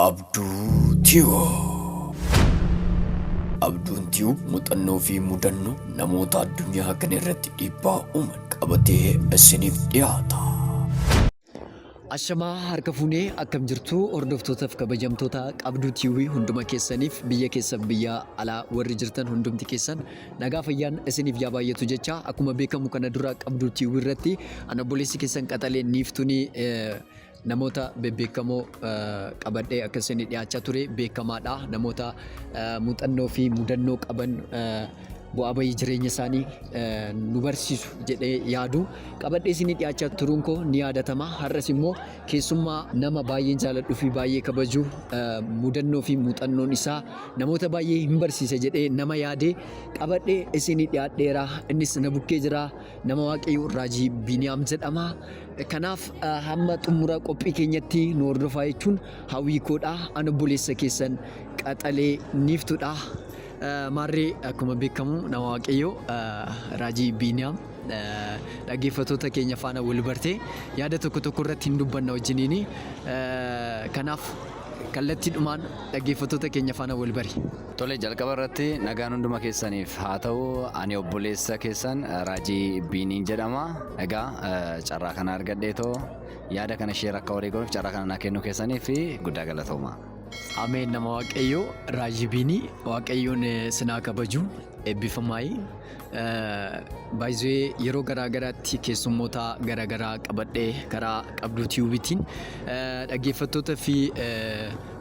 Abduu Tube. Abduun Tube muuxannoo fi mudannoo namoota addunyaa kana irratti dhiibbaa uuman qabatee isiniif dhiyaata. Ashamaa harka fuunee, akkam jirtu hordoftootaaf kabajamtoota Qabduu TV? Hunduma keessaniif, biyya keessan, biyya alaa warri jirtan hundumti keessan nagaa fayyaan isiniif yaa baay'atu jecha, akkuma beekamu kana dura Qabduu TV irratti ana obboleessi keessan qaxalee Niiftunii namoota bebbeekamoo qabadhee akka isin dhiyaachaa ture beekamaadha. Namoota muuxannoo fi mudannoo qaban, bu'aa bayii jireenya isaanii nu barsiisu jedhee yaadu qabadhee isin dhiyaachaa turuun koo ni yaadatama. Har'as immoo keessummaa nama baay'een jaaladhuu fi baay'ee kabaju, mudannoo fi muuxannoon isaa namoota baay'ee hin barsiisa jedhee nama yaade qabadhee isin dhiyaadheera. Innis na bukkee jira. Nama Waaqayyoo Raajii Biiniyaam jedhama. Kanaaf hamma xumura qophii keenyatti nu hordofaa jechuun hawwii koodha. Ani obboleessa keessan qaxalee Niiftuudha. Maarree, akkuma beekamu nama Waaqayyoo Raajii Biiniyaam dhaggeeffattoota keenya faana wal bartee yaada tokko tokko irratti hin dubbanna wajjiniini. Kanaaf kallattiidhumaan dhaggeeffattoota keenya faana wal bari. Tole, jalqaba irratti nagaan hunduma keessaniif haa ta'u. Ani obboleessa keessan Raajii Biiniin jedhama. Egaa carraa kana argadheetoo yaada kana share akka walii goonuuf carraa kana naa kennuu keessanii fi guddaa galatooma. Ameen, nama Waaqayyoo Raajii Biinii, Waaqayyoon sinaa kabaju, eebbifamaayi. Baay'ee yeroo garaa garaatti keessummoota garaa garaa qabadhee karaa Qabduu Tiyuubiitiin dhaggeeffattoota fi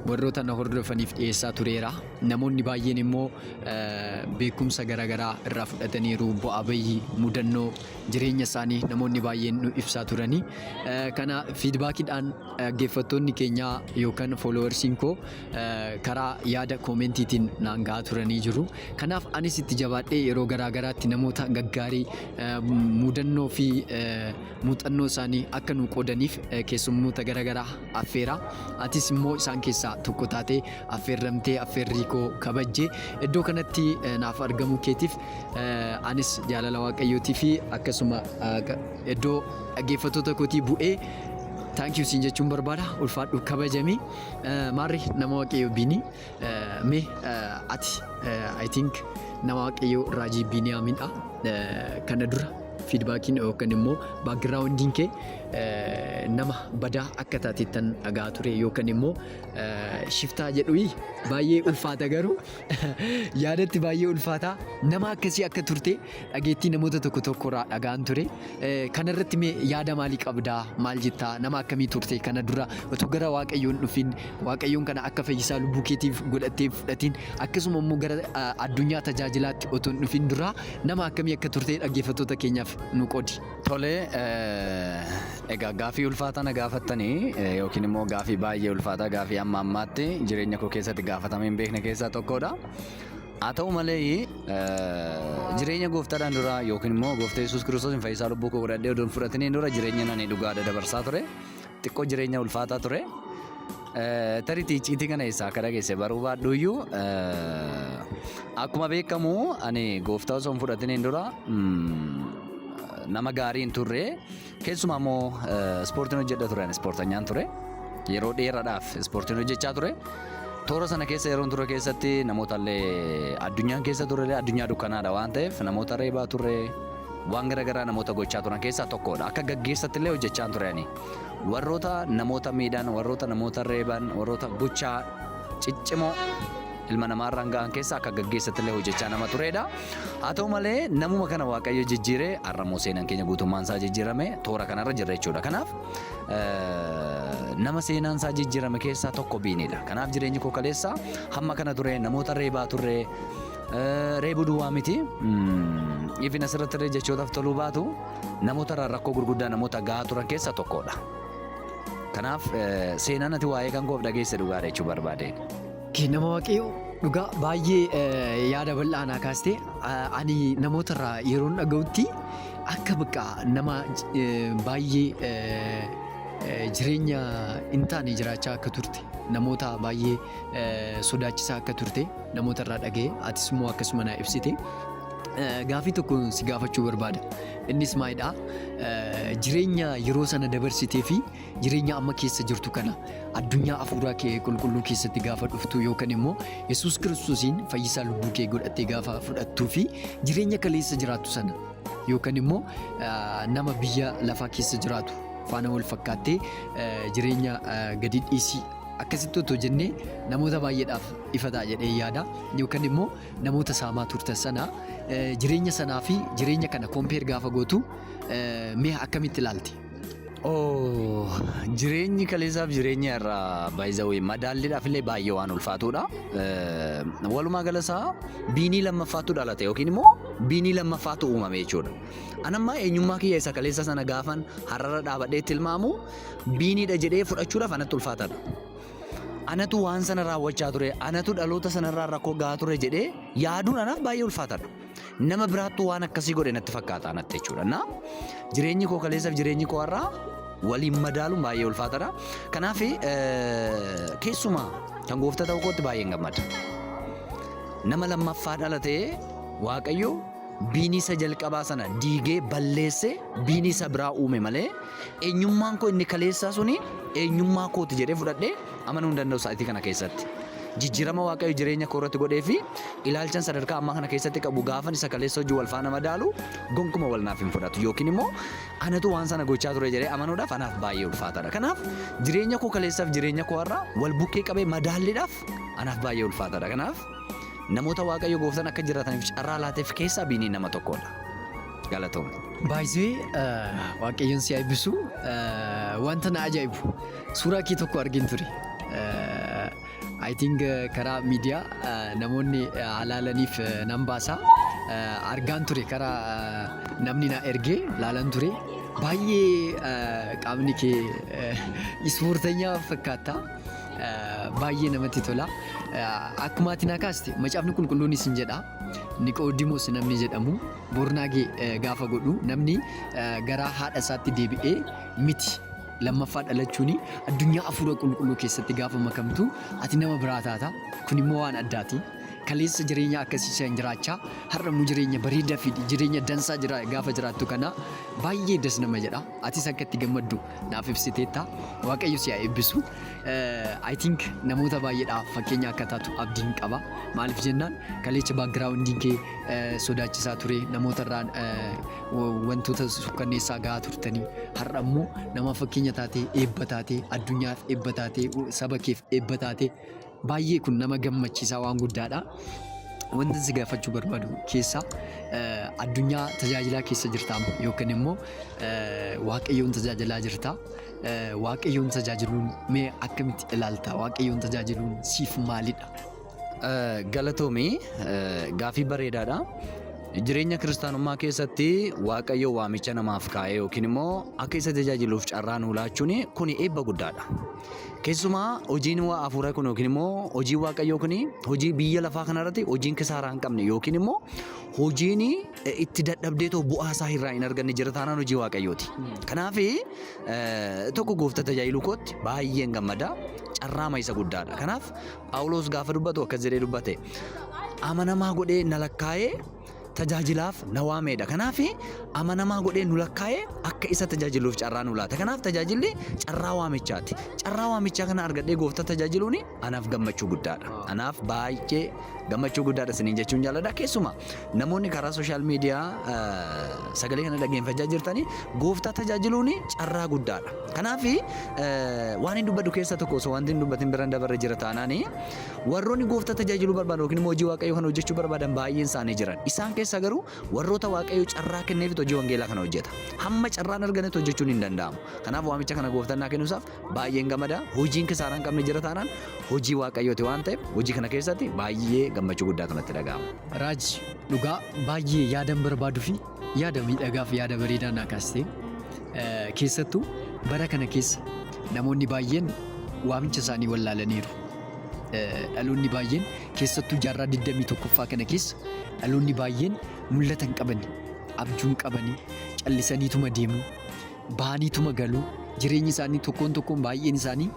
warroota na hordofaniif dhiyeessaa tureera. Namoonni baay'een immoo beekumsa garaa garaa irraa fudhataniiru. Bu'aa bayii mudannoo jireenya isaanii namoonni baay'een nu ibsaa turanii. Kana feedbackiidhaan dhaggeeffattoonni keenya yookaan followersiin koo karaa yaada commentiitiin naan gahaa turanii jiru. Kanaaf anis itti jabaadhee yeroo garaa garaatti namoota gaggaarii mudannoo fi muuxannoo isaanii akka nu qoodaniif keessummoota garaa garaa affeera. Atis immoo isaan keessaa tokko taatee affeerramtee, affeerrii koo kabajjee iddoo kanatti naaf argamuu keetiif anis jaalala Waaqayyootii fi akkasuma iddoo dhaggeeffattoota kootii bu'ee thank you siin jechuun barbaada. Ulfaadhu, kabajami. Maarri, nama Waaqayyoo Biinii, mee ati, I think, nama Waaqayyoo Raajii Biiniyaamidha. Kana dura feedbackiin yookaan immoo backgroundiin kee nama badaa akka taatettan dhagaa ture, yookaan immoo shiftaa jedhuyi baay'ee ulfaata, garuu yaadatti baay'ee ulfaata, nama akkasii akka turte dhageettii namoota tokko tokkorraa dhagaan ture. Kanarratti mee yaada maalii qabdaa? Maal jettaa? Nama akkamii turte kana dura, otoo gara Waaqayyoon dhufin, Waaqayyoon kana akka fayyisaa lubbuu keetiif godhattee fudhatin, akkasuma immoo gara addunyaa tajaajilaatti otoo hin dhufin dura nama akkamii akka turte dhaggeeffattoota keenyaaf nu qoodi? Tole, egaa gaafii ulfaataa na gaafattanii, yookiin immoo gaafii baay'ee ulfaataa, gaafii amma ammaatti jireenya koo keessatti gaafatamee hin beekne keessaa tokkodha. Haa ta'u malee, jireenya gooftaadhaan dura yookiin immoo gooftaa Yesuus Kiristoos hin fayyisaa lubbuu koo godhadhee odoo hin fudhatiniin dura jireenya nani dhugaadha dabarsaa ture. Xiqqoo jireenya ulfaataa ture. Tariitii icciitii kana eessaa akka dhageesse baruu baadhuyyuu, akkuma beekamu ani gooftaa osoo hin fudhatiniin dura nama gaarii hin turre. Keessumaa immoo ispoortiin hojjedha ture, ani ispoortanyaan ture. Yeroo dheeraadhaaf ispoortiin hojjechaa ture. Toora sana keessa yeroon ture keessatti namoota illee, addunyaan keessa ture addunyaa dukkanaadha waan ta'eef, namoota reebaa turre, waan garaagaraa namoota gochaa turan keessaa tokkodha. Akka gaggeessatti illee hojjechaa ture ani. Warroota namoota miidhan, warroota namoota reeban, warroota gochaa ciccimoo ilma namaarraan ga'an keessa akka gaggeessatti illee hojjechaa nama turedha. Haa ta'u malee, namuma kana Waaqayyo jijjiiree har'a immoo seenaan keenya guutummaan isaa jijjiirame, toora kanarra jirra jechuudha. Kanaaf nama seenaan isaa jijjiirame keessaa tokko Biinidha. Kanaaf jireenyi koo kaleessa hamma kana ture, namoota reebaa turre, reebuu duwwaa miti. Ifin asirratti illee jechootaaf toluu baatu, namoota irraa rakkoo gurguddaa namoota gahaa turan keessaa tokkodha. Kanaaf seenaan ati waa'ee kan koof dhageesse dhugaadha jechuu barbaadeen. Nama Waaqayyoo, dhugaa baay'ee yaada bal'aa naa kaaste. Ani namoota irraa yeroon dhaga'utti akka bakka nama baay'ee jireenya hin taane jiraachaa akka turte, namoota baay'ee sodaachisaa akka turte namoota irraa dhaga'e, atis immoo akkasuma naa ibsite. Gaafii tokko si gaafachuu barbaada. Innis maalidha? Jireenya yeroo sana dabarsitee fi jireenya amma keessa jirtu kana addunyaa hafuuraa kee qulqulluu keessatti gaafa dhuftu yookaan immoo Yesuus Kiristoosiin fayyisaa lubbuu kee godhattee gaafa fudhattuu fi jireenya kaleessa jiraattu sana yookaan immoo nama biyya lafaa keessa jiraatu faana wal fakkaattee jireenya gadi dhiisii akkasitti otoo jennee namoota baay'eedhaaf ifa ta'a jedhee yaada. Yookaan immoo namoota saamaa turtan sana jireenya sanaa fi jireenya kana compare gaafa gootu mee akkamitti ilaalti? Oh, jireenyi kaleessaaf jireenya irraa by the way madaalliidhaaf illee baay'ee waan ulfaatudha. Walumaa gala isaa Biinii lammaffaatu dhalate yookiin immoo Biinii lammaffaatu uumame jechuudha. Anammaa eenyummaa kiyya isa kaleessa sana gaafan har'arra dhaabadhee tilmaamu Biiniidha jedhee fudhachuudhaaf anatti ulfaatadha. Anatu waan sana raawwachaa ture, anatu dhaloota sanarraa rakkoo gahaa ture jedhee yaaduun anaaf baay'ee ulfaatadha. Nama biraattu waan akkasii godhe natti fakkaata anatti jechuudha. Na jireenyi koo kaleessaaf jireenyi koo har'aa waliin madaaluun baay'ee ulfaatadha. Kanaaf keessumaa kan gooftaa ta'uu kootti baay'een gammada. Nama lammaffaa dhalatee Waaqayyo Biinii isa jalqabaa sana diigee balleessee biinii isa biraa uume malee eenyummaan koo inni kaleessaa suni eenyummaa kooti jedhee fudhadhee amanuu hin danda'u sa'aatii kana keessatti. Jijjiirama Waaqayyo jireenya koo irratti godhee fi ilaalchan sadarkaa ammaa kana keessatti qabu gaafan isa kaleessa hojii wal faana madaalu gonkuma wal naaf hin fudhatu yookiin immoo anatu waan sana gochaa ture jedhee amanuudhaaf anaaf baay'ee ulfaataadha. Kanaaf jireenya koo kaleessaaf jireenya koo har'aa wal bukkee qabee madaalliidhaaf anaaf baay'ee ulfaataadha. Kanaaf Namoota Waaqayyo gooftaan akka jiraataniif carraa laateef keessaa Biiniin nama tokkodha. Galatoomi. Baay'ee Waaqayyoon si eebbisu. Wanta na ajaa'ibu suuraa kee tokko argin ture. I think karaa miidiyaa namoonni halaalaniif nan baasa. Argaan ture karaa namni na ergee laalan ture. Baay'ee qaamni kee ispoortanyaa fakkaata. Baay'ee namatti tola. Akkuma ati naa kaaste Macaafni Qulqulluunis hin jedha. Niqoodimoos namni jedhamu bornaagee gaafa godhu namni garaa haadha isaatti deebi'ee miti. Lammaffaa dhalachuun addunyaa hafuura qulqulluu keessatti gaafa makamtu ati nama biraa taata. Kun immoo waan addaati. Kaleessa jireenya akkasii san jiraachaa har'a immoo jireenya bareedaa fi jireenya dansaa jira gaafa jiraattu kana baay'ee das nama jedha. Atis akka itti gammaddu naaf ibsiteetta. Waaqayyo si haa eebbisu. I think namoota baay'eedhaaf fakkeenya akka taatu abdiin qaba. Maaliif jennaan kaleecha backgroundiin kee sodaachisaa ture, namoota irraan wantoota sukkanneessaa gahaa turtanii, har'a immoo nama fakkeenya taatee, eebba taatee, addunyaaf eebba taatee, saba keef eebba taatee, baay'ee kun nama gammachiisaa waan guddaadha. Wanta si gaafachuu barbaadu keessaa, addunyaa tajaajilaa keessa jirta yookiin immoo Waaqayyoon tajaajilaa jirta. Waaqayyoon tajaajiluun mee akkamitti ilaalta? Waaqayyoon tajaajiluun siif maalidha? Galatoomi, gaafii bareedaadha. Jireenya kiristaanummaa keessatti Waaqayyo waamicha namaaf kaa'ee yookiin immoo akka isa tajaajiluuf carraa nuu laachuun kuni eebba guddaadha. Keessumaa hojiin waa hafuuraa kun yookiin immoo hojiin Waaqayyoo kun hojii biyya lafaa kanarratti hojiin kisaaraa hin qabne yookiin immoo hojiin itti dadhabdee too bu'aa isaa irraa hin arganne jira taanaan hojii Waaqayyooti. Kanaaf tokko gooftaa tajaajiluu kootti baay'een gammada. Carraama isa guddaadha. Kanaaf Phaawulos gaafa dubbatu akkas jedhee dubbate. Amanamaa godhee na lakkaa'ee tajaajilaaf na waameedha. Kanaaf amanamaa godhee nu lakkaa'ee akka isa tajaajiluuf carraa nu laata. Kanaaf tajaajilli carraa waamichaati. Carraa waamichaa kana argadhee gooftaa tajaajiluun anaaf gammachuu guddaadha. Anaaf baay'ee gammachuu guddaadha isiniin jechuun jaalladha. Keessumaa namoonni karaa sooshaal miidiyaa sagalee kana dhaggeeffachaa jirtanii gooftaa tajaajiluun carraa guddaadha. Kanaaf waan hin dubbadhu keessaa tokko osoo wanti hin dubbatin bira hin dabarre jira taanaani warroonni gooftaa tajaajiluu barbaadan yookiin immoo hojii Waaqayyoo kana hojjechuu barbaadan baay'een isaanii jiran. Isaan keessaa garuu warroota Waaqayyo carraa kenneefitu hojii wangeelaa kana hojjeta. Hamma carraan arganetti hojjechuun hin danda'amu. Kanaaf waamicha kana gooftaan naa kennuusaaf baay'een gammada. Hojiin kisaaraa hin qabne jira taanaan hojii Waaqayyooti waan ta'eef hojii kana keessatti baay'ee gammachuu guddaatu natti dhaga'ama. Raaji, dhugaa baay'ee yaadan barbaaduu fi yaada miidhagaa fi yaada bareedaa naa kaaste. Keessattuu bara kana keessa namoonni baay'een waamicha isaanii wallaalaniiru. Dhaloonni baay'een, keessattuu jaarraa 21ffaa kana keessa dhaloonni baay'een mul'ata hin qabani, abjuu hin qabani, callisaniituma deemu, bahaniituma galu, jireenyi isaanii tokkoon tokkoon baay'een isaanii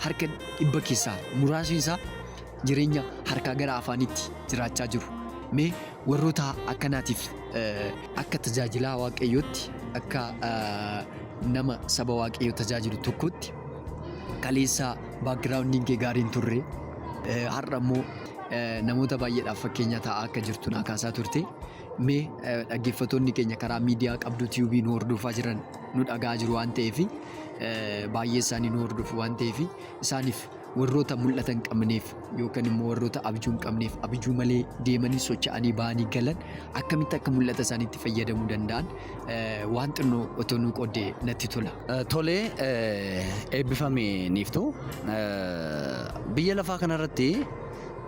harka dhibba keessaa muraasni isaa jireenya harkaa gara afaanitti jiraachaa jiru. Mee warroota akkanaatiif akka tajaajilaa Waaqayyootti akka nama saba Waaqayyoo tajaajilu tokkotti kaleessa backgroundiin kee gaarii hin turre har'a immoo namoota baay'eedhaaf fakkeenya ta'aa akka jirtu naa kaasaa turte. Mee dhaggeeffattoonni keenya karaa miidiyaa Qabduu Tiyuubii nu hordofaa jiran nu dhaga'aa jiru waan ta'eef baay'ee isaanii nu hordofu waan ta'eef isaaniif warroota mul'ata hin qabneef yookaan immoo warroota abjuu hin qabneef abjuu malee deemanii socho'anii ba'anii galan akkamitti akka mul'ata isaaniitti fayyadamuu danda'an waan xinnoo otoo nuu qooddee natti tola. Tole, eebbifami Niiftuu. Biyya lafaa kanarratti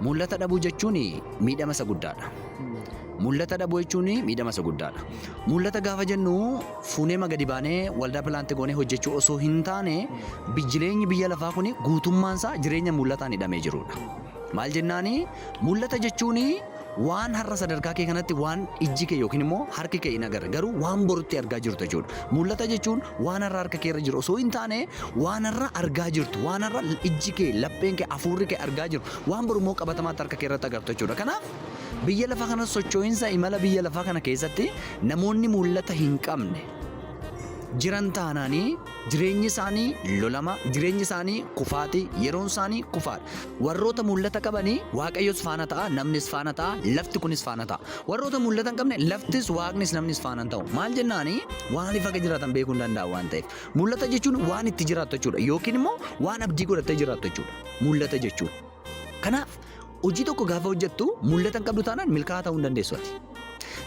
mul'ata dhabuu jechuun miidhama isa guddaadha. Mul'ata dhabuu jechuun miidhama isa guddaadha. Mul'ata gaafa jennu fuunee gadi baanee waldaa plant goonee hojjechuu osoo hin taane jireenyi biyya lafaa kun guutummaan isaa jireenya mul'ataan hidhamee jirudha. Maal jennaani mul'ata jechuun waan har'a sadarkaa kee kanatti waan ijji kee yookiin immoo harki kee hin agarre garuu waan borutti argaa jirtu jechuudha. Mul'ata jechuun waan har'a harka kee irra jiru osoo hin taane waan har'a argaa jirtu, waan har'a ijji kee, lapheen kee, hafuurri kee argaa jiru, waan boru immoo qabatamaatti harka kee irratti agartu jechuudha. Kanaaf biyya lafaa kana socho'insa imala biyya lafaa kana keessatti namoonni mul'ata hin qabne jiran taanaanii jireenyi isaanii lolama, jireenyi isaanii kufaatii, yeroon isaanii kufaadha. Warroota mul'ata qabanii Waaqayyos faana ta'a, namnis faana ta'a, lafti kunis faana ta'a. Warroota mul'ata hin qabne laftis, Waaqnis, namnis faana hin ta'u. Maal jennaanii waan ifa jiraatan beekuu hin danda'an waan ta'eef. Mul'ata jechuun waan itti jiraattu jechuudha yookiin immoo waan abdii godhattee jiraattu jechuudha. Mul'ata jechuun. Kanaaf hojii tokko gaafa hojjettu mul'ata hin qabdu taanaan milkaa'aa ta'uu hin dandeessu ati.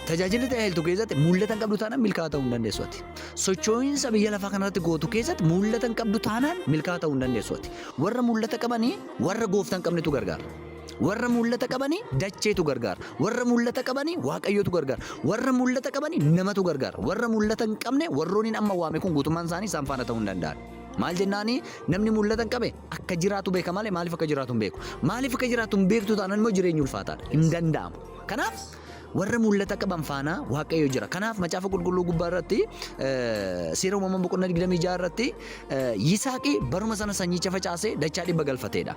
Tajaajila tajaajiltu keessatti mul'ata hin qabdu taanaan milkaa'aa ta'uu hin dandeessu ati. Socho'iinsa biyya lafaa kanarratti gootu keessatti mul'ata hin qabdu taanaan milkaa'aa ta'uu hin dandeessu ati. Warra mul'ata qabanii warra gooftaa hin qabnetu gargaara. Warra mul'ata qabanii dacheetu gargaara. Warra mul'ata qabanii Waaqayyotu gargaara. Warra mul'ata qabanii namatu gargaara. Warra mul'ata hin qabne warroonni amma waame kun guutummaan isaanii isaan faana ta'uu hin danda'an. Maal jennaani namni mul'ata hin qabe akka jiraatu beeka malee maaliif akka jiraatu hin beeku. Maaliif akka jiraatu hin beektu taanaan immoo jireenyi ulfaataadha. Hin danda'amu. Kanaaf warra mul'ata qaban faana Waaqayyo jira. Kanaaf Macaafa Qulqulluu gubbaa irratti Seera Uumamaa boqonnaa 26 irratti Yisaaqi baruma sana sanyicha facaasee dachaa 100 galfateedha.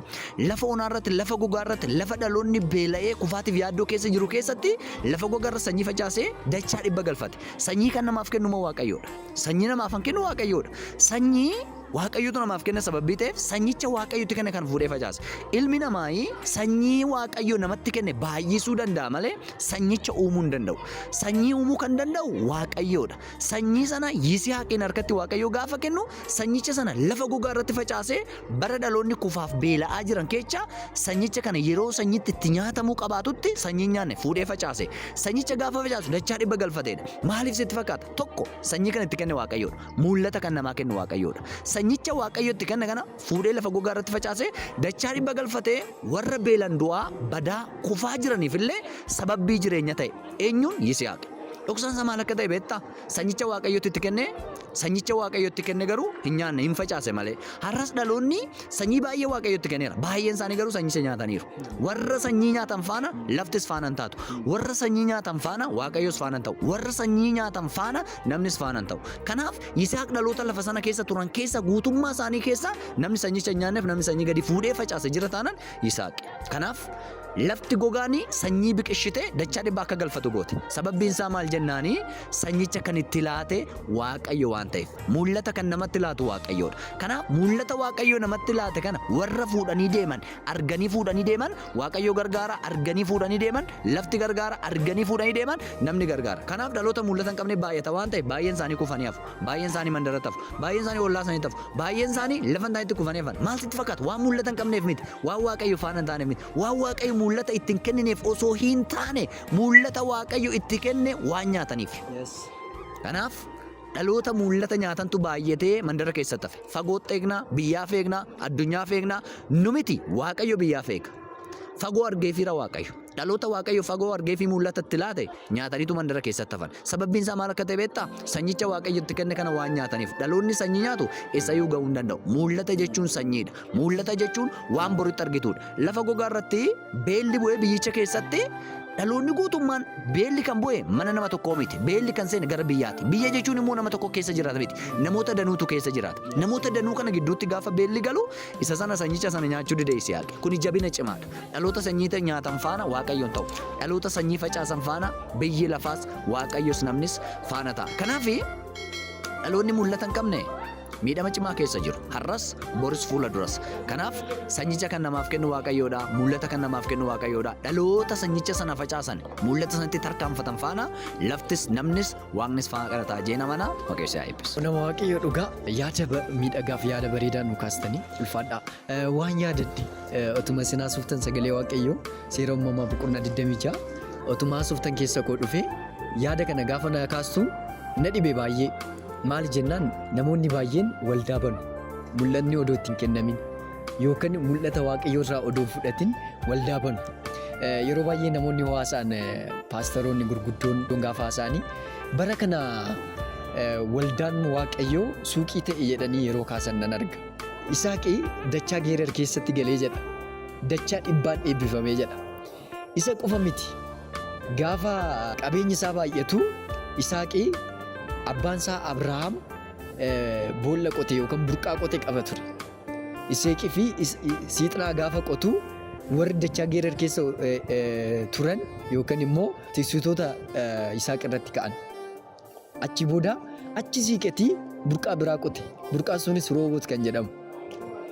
Lafa onaa irratti, lafa gogaa irratti, lafa dhaloonni beela'ee kufaatiif yaaddoo keessa jiru keessatti lafa gogaa irra sanyii facaasee dachaa 100 galfate. Sanyii kan namaaf kennu immoo Waaqayyoodha. Sanyii namaaf kan kennu Waaqayyoodha. Sanyii Waaqayyotu namaaf kenna sababii ta'eef sanyicha Waaqayyotti kenne kan fuudhee facaase. Ilmi namaa sanyii Waaqayyo namatti kenne baay'isuu danda'a malee sanyicha uumuu hin danda'u. Sanyii uumuu kan danda'u Waaqayyoodha. Sanyii sana Yisihaaqiin harkatti Waaqayyo gaafa kennu sanyicha sana lafa gogaa irratti facaasee bara dhaloonni kufaaf beela'aa jiran keessa sanyicha kana yeroo sanyitti itti nyaatamuu qabaatutti sanyii nyaanne fuudhee facaase. Sanyicha gaafa facaasu dachaa 100 galfateedha. Maaliif sitti fakkaata? Tokko sanyii kan itti kenne Waaqayyoodha. Mul'ata kan namaa kennu Waaqayyoodha. Sanyicha Waaqayyo itti kenne kana fuudhee lafa gogaa irratti facaasee dachaa 100 galfatee warra beelan du'aa badaa kufaa jiraniif illee sababbii jireenya ta'e. Eenyuun? Yisihaaq. Dhoksaan isaa maal akka ta'e beektaa? Sanyicha Waaqayyotti itti kenne, sanyicha Waaqayyo itti kenne garuu hin nyaanne, hin facaase malee. Har'as dhaloonni sanyii baay'ee Waaqayyo itti kenneera. Baay'een isaanii garuu sanyicha nyaataniiru. Warra sanyii nyaatan faana laftis faana hin taatu. Warra sanyii nyaatan faana Waaqayyos faana hin ta'u. Warra sanyii nyaatan faana namnis faana hin ta'u. Kanaaf Yisaaq dhaloota lafa sana keessa turan keessa guutummaa isaanii keessa namni sanyicha hin nyaanneef namni sanyii gadi fuudhee facaase jira taanaan Yisaaq. Kanaaf lafti gogaanii sanyii biqishite dachaa 100 akka galfatu goote. Sababbiin isaa maal jennaanii sanyicha kan itti laate Waaqayyo waan ta'eef. Mul'ata kan namatti laatu Waaqayyoodha. Kanaaf mul'ata Waaqayyo namatti laate kana warra fuudhanii deeman, arganii fuudhanii deeman Waaqayyo gargaara, arganii fuudhanii deeman lafti gargaara, arganii fuudhanii deeman namni gargaara. Kanaaf dhaloota mul'ata hin qabne baay'ata waan ta'eef baay'een isaanii kufanii hafu. Baay'een isaanii mandaratti hafu. Baay'een isaanii ollaa isaaniitti hafu. Baay'een isaanii lafa hin taanetti kufanii hafan. Maal sitti fakkaata? Waan mul'ata hin qabneef miti. Waan Waaqayyo faana hin taaneef miti. Waan Waaqayyo mul'ata itti hin kennineef osoo hin taane mul'ata Waaqayyo itti kenne waan nyaataniif. Kanaaf dhaloota mul'ata nyaatantu baay'atee mandara keessatti hafe. Fagootti eegnaa, biyyaaf eegnaa, addunyaaf eegnaa, nu miti Waaqayyo biyyaaf eega. Fagoo argeefiira Waaqayyo. Dhaloota Waaqayyo fagoo argeefii mul'ata itti laate nyaataniitu mandara keessatti hafan. Sababbiin isaa maal akka ta'e beektaa? Sanyicha Waaqayyo itti kenne kana waan nyaataniif. Dhaloonni sanyii nyaatu eessayyuu ga'uu hin danda'u. Mul'ata jechuun sanyiidha. Mul'ata jechuun waan boritti argituudha. Lafa gogaa irratti beelli bu'ee biyyicha keessatti dhaloonni guutummaan beelli kan bu'e mana nama tokkoo miti. Beelli kan seene gara biyyaati. Biyya jechuun immoo nama tokko keessa jiraata miti. Namoota danuutu keessa jiraata. Namoota danuu kana gidduutti gaafa beelli galu isa sana sanyicha sana nyaachuu dide Yisihaaq. Kuni jabina cimaadha. Dhaloota sanyii nyaatan faana Waaqayyo Waaqayyoon ta'u. Dhaloota sanyii facaasan faana biyyi lafaas Waaqayyos namnis faana ta'a. Kanaaf dhaloonni mul'ata hin qabne miidhama cimaa keessa jiru. Har'as boris fuula duras. Kanaaf sanyicha kan namaaf kennu Waaqayyoodha. Mul'ata kan namaaf kennu Waaqayyoodha. Dhaloota sanyicha sana facaasan mul'ata sanatti tarkaanfatan faana laftis namnis Waaqnis faana ta'a jeen amana. Waaqayyo si haa eebbisu. Nama Waaqayyo dhugaa yaada miidhagaaf yaada bareedaa nu kaastanii ulfaadhaa. Waan yaadadhe otuma isin haasoftan sagalee Waaqayyoo seera uumamaa boqonnaa 26 otuma haasoftan keessa koo dhufe yaada kana gaafa na kaastu na dhibe baay'ee. Maali jennaan namoonni baay'een waldaa banu. Mul'anni odoo itti hin kennamin yookaan mul'ata Waaqayyoo irraa odoo hin fudhatin waldaa banu. Yeroo baay'ee namoonni haasa'an paastaroonni gurguddoon gaafa haasa'anii bara kana waldaan Waaqayyoo suuqii ta'e jedhanii yeroo kaasan nan arga. Isaaqi dachaa Geerar keessatti galee jedha. Dachaa dhibbaan eebbifamee jedha. Isa qofa miti. Gaafa qabeenyi isaa baay'atu Isaaqi abbaan isaa Abrahaam boolla qote yookaan burqaa qote qaba ture. Iseeqii fi Siixnaa gaafa qotu warri dachaa Geerar keessa turan yookaan immoo tiksitoota Isaaq irratti ka'an. Achi booda achi siiqetii burqaa biraa qote. Burqaan sunis Rooboot kan jedhamu.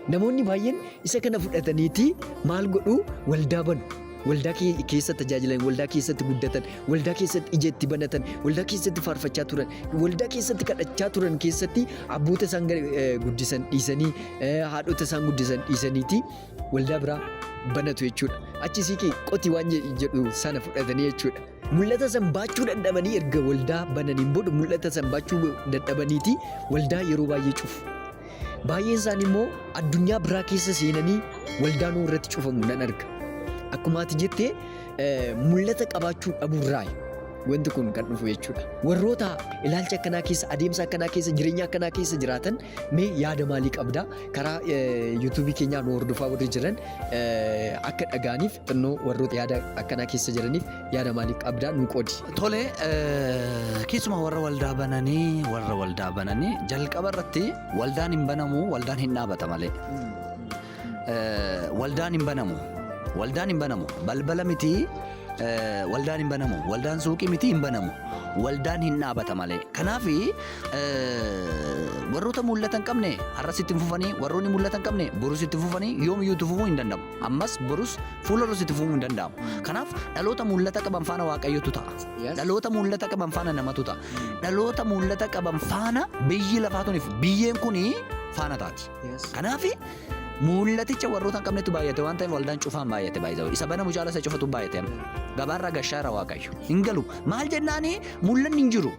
Namoonni baay'een isa kana fudhataniiti maal godhu waldaa banu. Waldaa keessa tajaajilan, waldaa keessatti guddatan, waldaa keessatti ija itti banatan, waldaa keessatti faarfachaa turan, waldaa keessatti kadhachaa turan keessatti abboota isaan guddisan dhiisanii, haadhota isaan guddisan dhiisaniiti waldaa biraa banatu jechuudha. Achi siiqii qoti waan jedhu sana fudhatanii jechuudha. Mul'ata san baachuu dadhabanii erga waldaa bananiin booda mul'ata san baachuu dadhabaniiti waldaa yeroo baay'ee cufu. Baay'een isaanii immoo addunyaa biraa keessa seenanii waldaa nuu irratti cufamu nan arga. Akkuma ati jettee mul'ata qabaachuu dhabuurraayi wanti kun kan dhufu jechuudha. Warroota ilaalcha akkanaa keessa, adeemsa akkanaa keessa, jireenya akkanaa keessa jiraatan mee yaada maalii qabda? Karaa yuutuubii keenyaa nu hordofaa warri jiran akka dhaga'aniif xinnoo warroota yaada akkanaa keessa jiraniif yaada maalii qabda nu qoodi. Tole, keessumaa warra waldaa bananii jalqaba irratti waldaan hin banamu, waldaan hin dhaabata malee. Waldaan hin banamu. Waldaan hin banamu. Balbala miti, waldaan hin banamu. Waldaan suuqii miti, hin banamu. Waldaan hin dhaabata malee. Kanaaf warroota mul'ata hin qabne har'as itti fufanii, warroonni mul'ata hin qabne borus itti fufanii, yoomiyyuu itti fufuu hin danda'amu. Ammas borus fuulduras itti fufuu hin danda'amu. Kanaaf dhaloota mul'ata qaban faana Waaqayyotu ta'a. Dhaloota mul'ata qaban faana namatu ta'a. Dhaloota mul'ata qaban faana biyyi lafaa tuniif biyyeen kuni faana taati. Kanaaf mul'aticha warroota hin qabnetu baay'ate waan ta'eef waldaan cufaan baay'ate baay'ate. Isa banamu caala isa cufatu baay'ate. Gabaarraa gashaara Waaqayyo. Hin galu. Maal jennaani mul'anni hin jiru.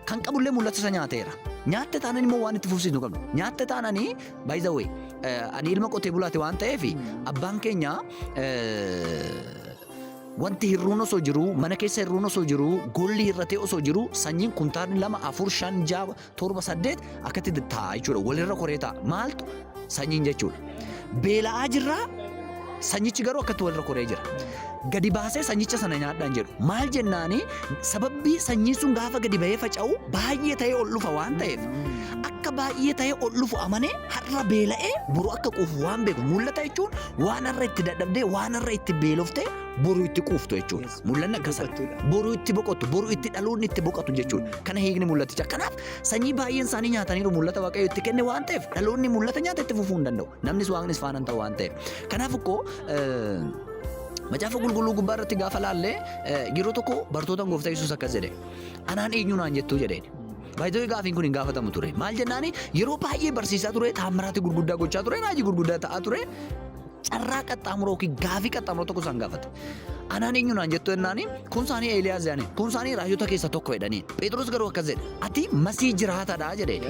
Kan qabullee mul'ata isa nyaateera. Nyaatte taanaan immoo waan itti fufsiisnu qabnu. Nyaatte taananii, by the way, ani ilma qotee bulaati waan ta'eef abbaan keenya wanti hirruun osoo jiru, mana keessa hirruun osoo jiru, golli hir'atee osoo jiru, sanyiin kuntaalli 2, 4, 5, 6, 7, 8 akkatti taa'a jechuudha. Walirra koree taa'a. Maaltu sanyiin jechuudha. Beela'aa jirraa, sanyichi garuu akkatti walirra koree jira. Gadi baasee sanyicha sana nyaadhaan jedhu. Maal jennaani sababbii sanyiin sun gaafa gadi bahee faca'u baay'ee ta'ee ol dhufa waan ta'eef, akka baay'ee ta'ee ol dhufu amanee har'a beela'ee boru akka quufu waan beeku. Mul'ata jechuun waan har'a itti dadhabdee, waan har'a itti beeloftee boru itti quuftu jechuudha. Mul'anni akkasana. Boru itti boqotu, boru itti dhaloonni itti boqotu jechuudha. Kana hiikni mul'aticha. Kanaaf sanyii baay'een isaanii nyaataniiru mul'ata Waaqayyo itti kenne waan ta'eef dhaloonni mul'ata nyaata itti fufuu hin danda'u. Namnis Waaqnis faana hin ta'u waan ta'eef. Kanaaf ikkoo Macaafa Qulqulluu gubbaa irratti gaafa laallee yeroo tokko bartoota Gooftaa Yesuus akkas jedhe. "Anaan eenyu naan jettuu?" jedheen. Baay'ee gaafiin kun hin gaafatamu ture. Maal jennaani yeroo baay'ee barsiisaa ture, taammiraati gurguddaa gochaa ture, raajii gurguddaa ta'aa ture. Carraa qaxxaamuroo yookiin gaafii qaxxaamuroo tokko isaan gaafate. "Anaan eenyu naan jettu?" jennaani, kun isaanii Eeliyaas jedhanii, kun isaanii raajota keessa tokko jedhanii. Phexros garuu akkas jedhe. "Ati Masii jiraataadha" jedheen.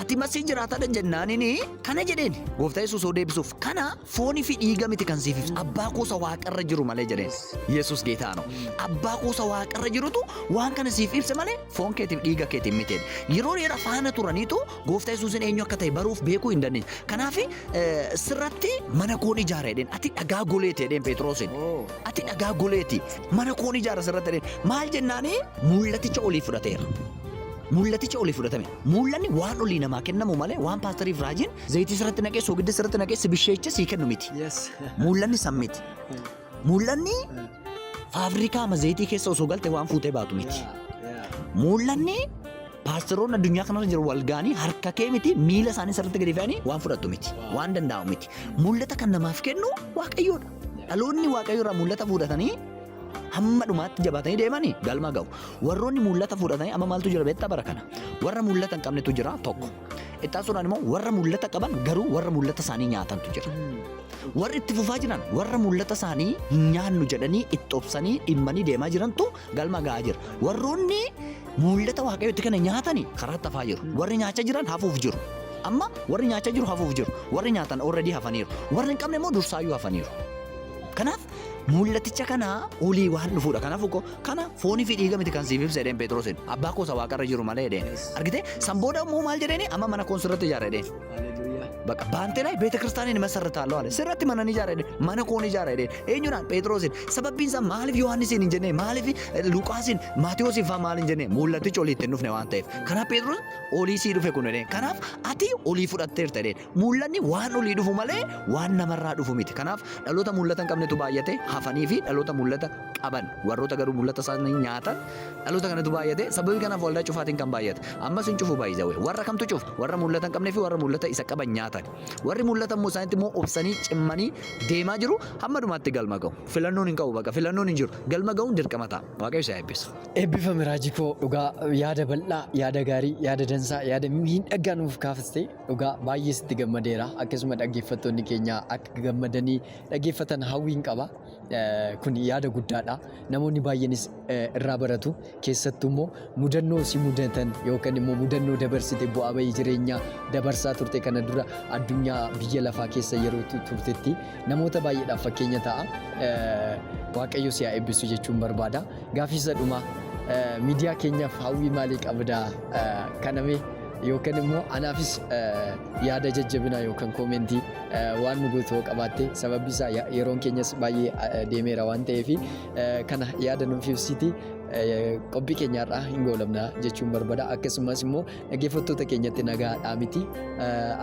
"Ati Masii jiraataadha" jennaaniin kana jedheen Gooftaa Yesuus yoo deebisuuf, "Kana foonii fi dhiiga miti kan siif ibsu, abbaa kuusa waaqarra jiru malee" jedheen. Yesuus geetaa no. Abbaa kuusa waaqarra jirutu waan kana siif ibse malee foon keetiif dhiiga keetiin miti. Yeroo dheeraa faana turaniitu Gooftaa Yesuusin eenyu akka ta'e baruuf beekuu hin dandeenye. Kanaaf "Sirratti mana koon ijaara" jedheen. "Ati dhagaa goleeti" jedheen Phexrosin. "Ati dhagaa goleeti. Mana koon ijaara sirratti" jedheen. Maal jennaani mul'aticha olii fudhateera. Mul'aticha olii fudhatame. Mul'anni waan olii namaa kennamu malee waan paastariif raajiin zayitii sirratti naqee, soogidda sirratti naqee si bisheeche sii kennu miti. Mul'anni san miti. Mul'anni Faabirikaa zayitii keessa osoo galte waan fuutee baatu miti. Mul'anni paasteroonni addunyaa kanarra jiru wal ga'anii harka kee miti, miila isaanii sirriitti gadi fe'anii waan fudhattu miti. Waan danda'amu miti. Mul'ata kan namaaf kennu Waaqayyoodha. Dhaloonni Waaqayyo irraa mul'ata fudhatanii hamma dhumaatti jabaatanii deemanii galma ga'u. Warroonni mul'ata fudhatanii amma maaltu jira beektaa bara kana? Warra mul'ata hin qabnetu jira tokko. Itti aansuudhaan immoo warra mul'ata qaban garuu warra mul'ata isaanii nyaatantu jira. Warri itti fufaa jiran warra mul'ata isaanii hin nyaannu jedhanii itti obsanii dhimmanii deemaa jirantu galma ga'aa jira. Warroonni mul'ata Waaqayyo itti kana nyaatani karaatti hafaa jiru. Warri nyaachaa jiran hafuuf jiru. Amma warri nyaachaa jiru hafuuf jiru. Warri nyaatan already hafaniiru. Warri hin qabne immoo dursaayyuu hafaniiru. Kanaaf mul'aticha kana olii waan dhufuudha. Kanaaf uko kana foonii fi dhiiga miti kan siif ibsa jedheen Phexrosin. Abbaa koo isa waaqarra jiru malee jedheen. Argitee san booda immoo maal jedheeni amma mana koon sirratti ijaara jedheen. Bakka baantee ላይ ቤተ ክርስቲያንን እመሰርታለሁ አለ። Sirratti mana ni ijaara jedheen. Mana koon ijaara jedheen. Eenyudhaan? Phexrosin. Sababbiin isaa maaliif Yohaannisiin hin jenne, maaliif Luqaasin, Maatewosiin fa'aa maal hin jenne? Mul'atichi olii itti hin dhufne waan ta'eef. Kanaaf Phexros olii sii dhufe kun jedheen. Kanaaf ati olii fudhatteerta jedheen. Mul'anni waan olii dhufu malee waan namarraa dhufu miti. Kanaaf dhaloota mul'ata hin qabnetu baay'ate hafanii fi dhaloota mul'ata qaban warroota garuu mul'ata isaanii nyaatan dhaloota kanatu baay'ate. Sababii kanaaf waldaa cufaatiin kan baay'ate. Ammas hin cufu baay'isawee. Warra kamtu cufu? Warra mul'ata hin qabnee fi warra mul'ata isa qaban nyaatan. Warri mul'ata immoo isaanitti immoo obsanii cimmanii deemaa jiru hamma dhumaatti galma ga'u. Filannoon hin qabu, bakka filannoon hin jiru. Galma ga'uun dirqama ta'a. Waaqayyo isa eebbisu. Eebbifame raajii koo, dhugaa yaada bal'aa, yaada gaarii, yaada dansaa, yaada miidhagaa nuuf kaafaste, dhugaa baay'ee sitti gammadeera. Akkasuma dhaggeeffattoonni keenya akka gammadanii dhaggeeffatan hawwiin qaba. Kun yaada guddaadha. Namoonni baay'eenis irraa baratu. Keessattuu immoo mudannoo si mudatan yookaan immoo mudannoo dabarsite, bu'aa bahii jireenyaa dabarsaa turte kana dura addunyaa biyya lafaa keessa yeroo turtetti namoota baay'eedhaaf fakkeenya ta'a. Waaqayyo si haa eebbisu jechuun barbaada. Gaaffii isa dhumaa, miidiyaa keenyaaf hawwii maalii qabdaa kaname yookaan immoo anaafis yaada jajjabinaa yookaan comment waan nu gootu yoo qabaatte, sababbi isaa yeroon keenyas baay'ee deemeera waan ta'eef, kana yaada nuuf ibsiti qophii keenyaarraa hin goolabna jechuun barbaada. Akkasumas immoo dhaggeeffattoota keenyatti nagaa miti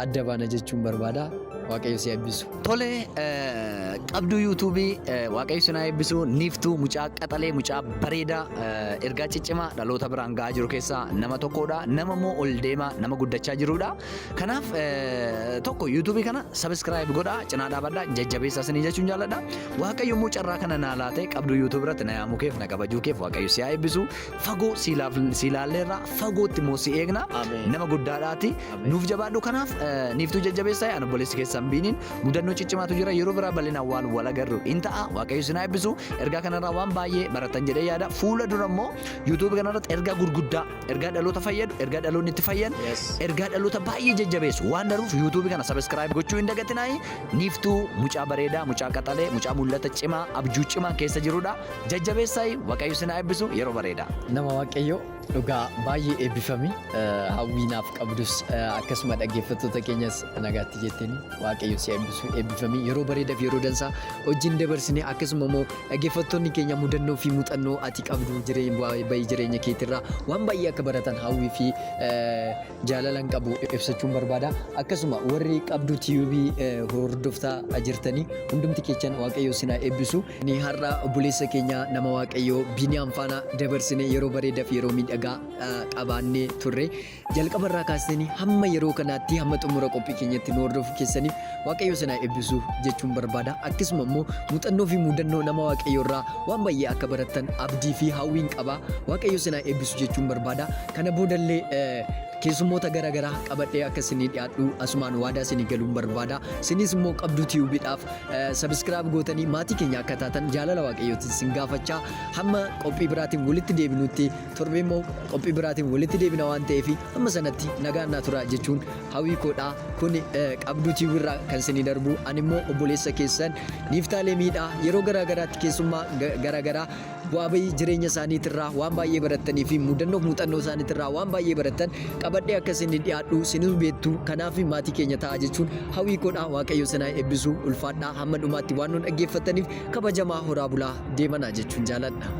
adda baana jechuun barbaada. Waaqayyo si eebbisu. Tole, qabduu yuutuubii, Waaqayyo si haa eebbisu. Niiftuu mucaa qaxalee, mucaa bareedaa, ergaa ciccimaa dhaloota biraan ga'aa jiru keessaa nama tokkodha. Nama immoo ol deemaa, nama guddachaa jirudha. Kanaaf tokko yuutuubii kana subscribe godhaa, cinaa dhaabadhaa, jajjabeessaa isinii jechuun jaalladha. Waaqayyo immoo carraa kana naa laatee qabduu yuutuubii irratti na yaamuu keef, na kabajuu keef Waaqayyo si haa eebbisu. Fagoo si ilaalleerra, fagootti immoo si eegna. Nama guddaadhaati. Nuuf jabaadhu. Kanaaf niiftuu jajjabeessaa, ani obboleessi keessan Biiniin, mudannoo ciccimaatu jira, yeroo biraa bal'inaan waan wal agarru in ta'a. Waaqayyo isin haa eebbisu. Ergaa kanarraa waan baay'ee baratan jedhee yaada. Fuula dura immoo yuutuubii kanarratti ergaa gurguddaa, ergaa dhaloota fayyadu, ergaa dhaloonni itti fayyan, ergaa dhaloota baay'ee jajjabeessu waan darbuuf yuutuubii kana subscribe gochuu hin dagatinaayi. Niiftuu mucaa bareedaa, mucaa qaxalee, mucaa mul'ata cimaa, abjuu cimaa keessa jirudha. Jajjabeessaayi, Waaqayyo isin haa eebbisu, yeroo bareedaa. Nama Waaqayyo, dhugaa baay'ee eebbifami. Hawwiinaaf qabdus akkasuma dhaggeeffattoota keenyas nagaatti jetteeni Waaqayyo si eebbisu, eebbifami. Yeroo bareedaaf yeroo dansaa wajjin dabarsine. Akkasuma immoo dhaggeeffattoonni keenya mudannoo fi muuxannoo ati qabdu, jireenya bahii jireenya keetirraa waan baay'ee akka baratan hawwii fi jaalalan qabu ibsachuun barbaada. Akkasuma warri qabdu tiyuubii hordoftaa jirtanii hundumti keessan Waaqayyo isin haa eebbisu. Ni har'a obboleessa keenya nama Waaqayyoo Biiniyaam faana dabarsine yeroo bareedaa fi yeroo miidhagaa qabaannee turre. Jalqaba irraa kaastanii hamma yeroo kanaatti, hamma xumura qophii keenyatti nu hordofuu keessaniif Waaqayyo isin haa eebbisu jechuun barbaada. Akkasuma immoo muuxannoo fi mudannoo nama Waaqayyoo irraa waan baay'ee akka barattan abdii fi hawwiin qaba. Waaqayyo isin haa eebbisu jechuun barbaada. Kana boodallee keessummoota garaa garaa qabadhee akka isinii dhiyaadhu asumaan waadaa isinii galuun barbaada. Isinis immoo qabduu tiyuubiidhaaf subscribe gootanii maatii keenya akka taatan jaalala Waaqayyootiin isin gaafachaa, hamma qophii biraatiin walitti deebinutti, torbee immoo qophii biraatiin walitti deebina waan ta'eef, hamma sanatti nagaan naa tura jechuun hawwii koodha. Kun qabduu tiyuubiirraa kan isinii darbu. Ani immoo obboleessa keessan Niiftaalee Miidhaa. Yeroo garaa garaatti keessummaa garaa garaa bu'aa bahii jireenya isaaniitirraa waan baay'ee barattanii fi mudannoof muuxannoo isaaniitirraa waan baay'ee barattan qabadhee akka isin dhiyaadhu sinus beektu. Kanaaf maatii keenya ta'a jechuun hawwii koodha. Waaqayyo isin haa eebbisu, ulfaadhaa. Hamma dhumaatti waan nu dhaggeeffataniif kabajamaa, horaa bulaa, deemanaa jechuun jaaladha.